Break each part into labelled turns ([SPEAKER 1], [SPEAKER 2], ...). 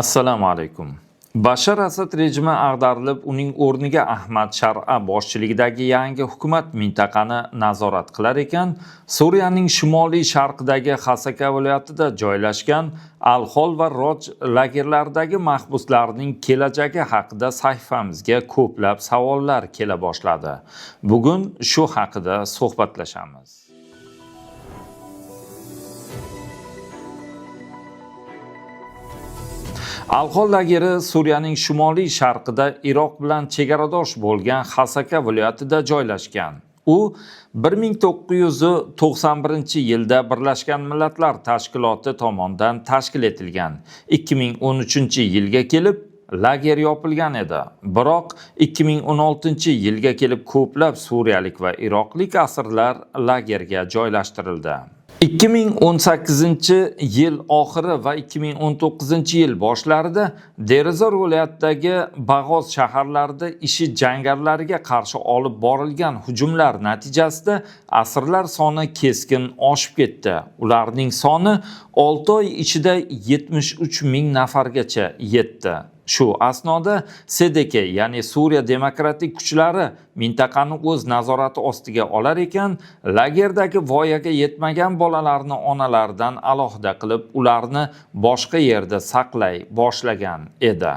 [SPEAKER 1] Assalomu alaykum. Bashar Asad rejimi ag'darilib, uning o'rniga Ahmad Shar'a boshchiligidagi yangi hukumat mintaqani nazorat qilar ekan, Suriyaning shimoliy sharqidagi Hasaka viloyatida joylashgan Al-Hol va Roj lagerlaridagi mahbuslarning kelajagi haqida sahifamizga ko'plab savollar kela boshladi. Bugun shu haqida suhbatlashamiz. Al-Hol lageri Suriyaning shimoliy sharqida Iroq bilan chegaradosh bo'lgan Hasaka viloyatida joylashgan. U 1991-yilda Birlashgan Millatlar Tashkiloti tomonidan tashkil etilgan. 2013-yilga kelib lager yopilgan edi. Biroq 2016-yilga kelib ko'plab suriyalik va iroqlik asirlar lagerga joylashtirildi. 2018-yil oxiri va 2019-yil boshlarida Derizor viloyatidagi Bag'oz shaharlarida IShID jangarilariga qarshi olib borilgan hujumlar natijasida asirlar soni keskin oshib ketdi. Ularning soni 6 oy ichida 73 ming nafargacha yetdi. Shu asnoda SDK, ya'ni Suriya demokratik kuchlari mintaqani o'z nazorati ostiga olar ekan, lagerdagi voyaga yetmagan bolalarni onalaridan alohida qilib, ularni boshqa yerda saqlay boshlagan edi.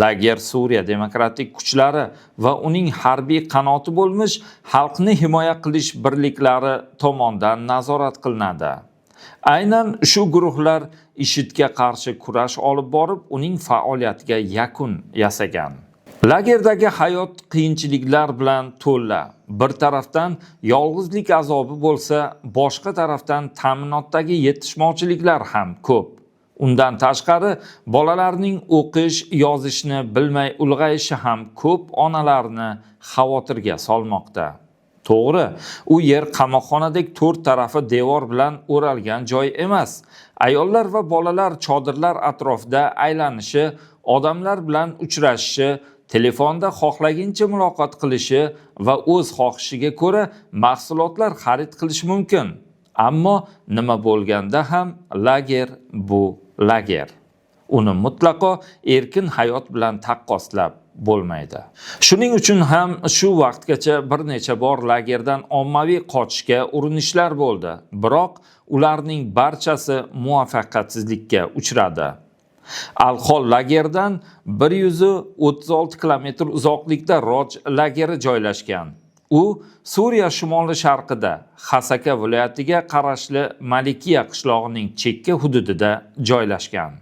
[SPEAKER 1] Lager Suriya demokratik kuchlari va uning harbiy qanoti bo'lmish xalqni himoya qilish birliklari tomonidan nazorat qilinadi. Aynan shu guruhlar IShIDga qarshi kurash olib borib, uning faoliyatiga yakun yasagan. Lagerdagi hayot qiyinchiliklar bilan to'la. Bir tarafdan yolg'izlik azobi bo'lsa, boshqa tarafdan ta'minotdagi yetishmovchiliklar ham ko'p. Undan tashqari bolalarning o'qish, yozishni bilmay ulg'ayishi ham ko'p onalarni xavotirga solmoqda. To'g'ri, u yer qamoqxonadek to'rt tarafi devor bilan o'ralgan joy emas. Ayollar va bolalar chodirlar atrofida aylanishi, odamlar bilan uchrashishi, telefonda xohlaguncha muloqot qilishi va o'z xohishiga ko'ra mahsulotlar xarid qilishi mumkin. Ammo nima bo'lganda ham lager bu lager. Uni mutlaqo erkin hayot bilan taqqoslab bo'lmaydi. Shuning uchun ham shu vaqtgacha bir necha bor lagerdan ommaviy qochishga urinishlar bo'ldi. Biroq ularning barchasi muvaffaqiyatsizlikka uchradi. Al-Hol lageridan 136 kilometr uzoqlikda Roj lageri joylashgan. U Suriya shimoli sharqida Hasaka viloyatiga qarashli Malikiya qishlog'ining chekka hududida joylashgan.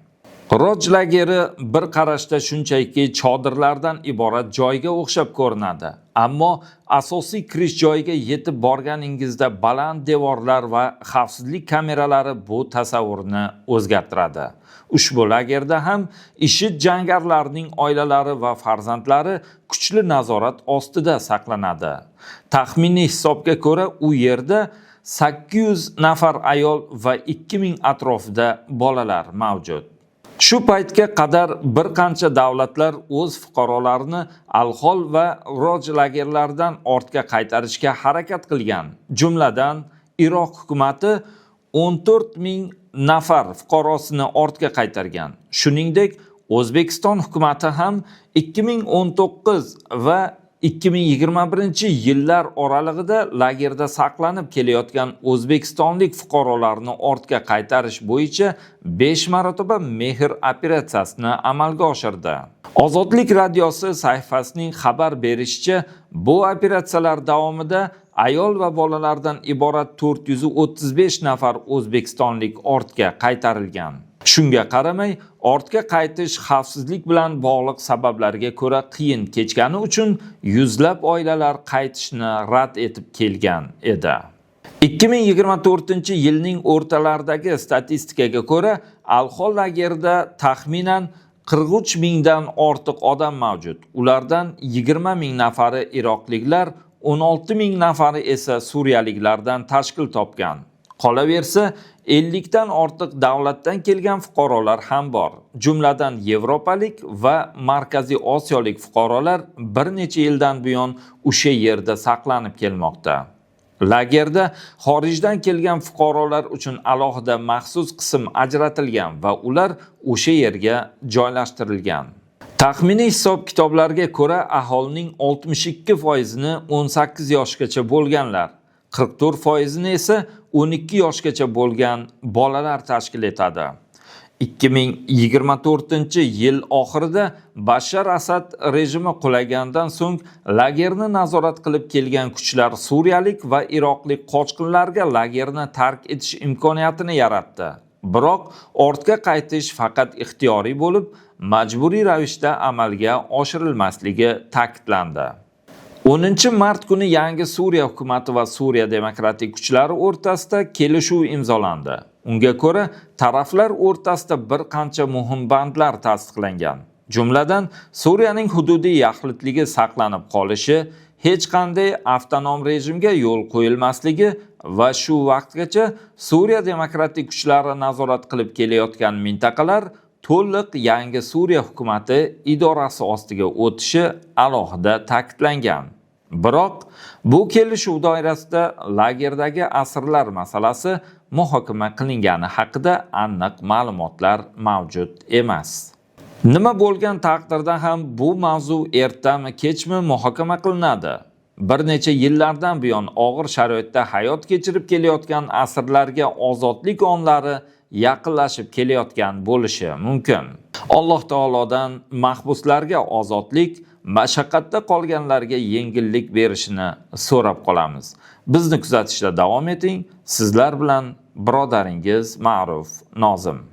[SPEAKER 1] Roj lageri bir qarashda shunchaki chodirlardan iborat joyga o'xshab ko'rinadi. Ammo asosiy kirish joyiga yetib borganingizda baland devorlar va xavfsizlik kameralari bu tasavvurni o'zgartiradi. Ushbu lagerda ham IShID jangarilarining oilalari va farzandlari kuchli nazorat ostida saqlanadi. Taxminiy hisobga ko'ra u yerda 800 nafar ayol va 2000 atrofida bolalar mavjud. Shu paytga qadar bir qancha davlatlar o'z fuqarolarini Al-Hol va Roj lagerlaridan ortga qaytarishga harakat qilgan. Jumladan, Iroq hukumati 14 ming nafar fuqarosini ortga qaytargan. Shuningdek, O'zbekiston hukumati ham 2019 va 2021-yillar oralig'ida lagerda saqlanib kelayotgan o'zbekistonlik fuqarolarni ortga qaytarish bo'yicha 5 marotaba Mehr operatsiyasini amalga oshirdi. Ozodlik radiosi sahifasining xabar berishicha, bu operatsiyalar davomida ayol va bolalardan iborat 435 nafar o'zbekistonlik ortga qaytarilgan. Shunga qaramay, ortga qaytish xavfsizlik bilan bog'liq sabablarga ko'ra qiyin kechgani uchun yuzlab oilalar qaytishni rad etib kelgan edi. 2024-yilning o'rtalaridagi statistikaga ko'ra, Al-Hol lagerida taxminan 43 mingdan ortiq odam mavjud. Ulardan 20 ming nafari iroqliklar, 16 ming nafari esa suriyaliklardan tashkil topgan. Qolaversa, 50 dan ortiq davlatdan kelgan fuqarolar ham bor. Jumladan, yevropalik va Markaziy Osiyolik fuqarolar bir necha yildan buyon o'sha yerda saqlanib kelmoqda. Lagerda xorijdan kelgan fuqarolar uchun alohida maxsus qism ajratilgan va ular o'sha yerga joylashtirilgan. Taxminiy hisob-kitoblarga ko'ra, aholining 62%ni 18 yoshgacha bo'lganlar, 44%ni esa 12 yoshgacha bo'lgan bolalar tashkil etadi. 2024-yil oxirida Bashar Asad rejimi qulagandan so'ng lagerni nazorat qilib kelgan kuchlar suriyalik va iroqlik qochqinlarga lagerni tark etish imkoniyatini yaratdi. Biroq ortga qaytish faqat ixtiyoriy bo'lib, majburiy ravishda amalga oshirilmasligi ta'kidlandi. 10 mart kuni yangi Suriya hukumati va Suriya demokratik kuchlari o'rtasida kelishuv imzolandi. Unga ko'ra, taraflar o'rtasida bir qancha muhim bandlar tasdiqlangan. Jumladan, Suriyaning hududiy yaxlitligi saqlanib qolishi, hech qanday avtonom rejimga yo'l qo'yilmasligi va shu vaqtgacha Suriya demokratik kuchlari nazorat qilib kelayotgan mintaqalar to'liq yangi Suriya hukumati idorasi ostiga o'tishi alohida ta'kidlangan. Biroq bu kelishuv doirasida lagerdagi asirlar masalasi muhokama qilingani haqida aniq ma'lumotlar mavjud emas. Nima bo'lgan taqdirda ham bu mavzu ertami kechmi muhokama qilinadi. Bir necha yillardan buyon og'ir sharoitda hayot kechirib kelayotgan asirlarga ozodlik onlari yaqinlashib kelayotgan bo'lishi mumkin. Alloh taolodan mahbuslarga ozodlik, mashaqqatda qolganlarga yengillik berishini so'rab qolamiz. Bizni kuzatishda davom eting. Sizlar bilan birodaringiz Ma'ruf Nozim.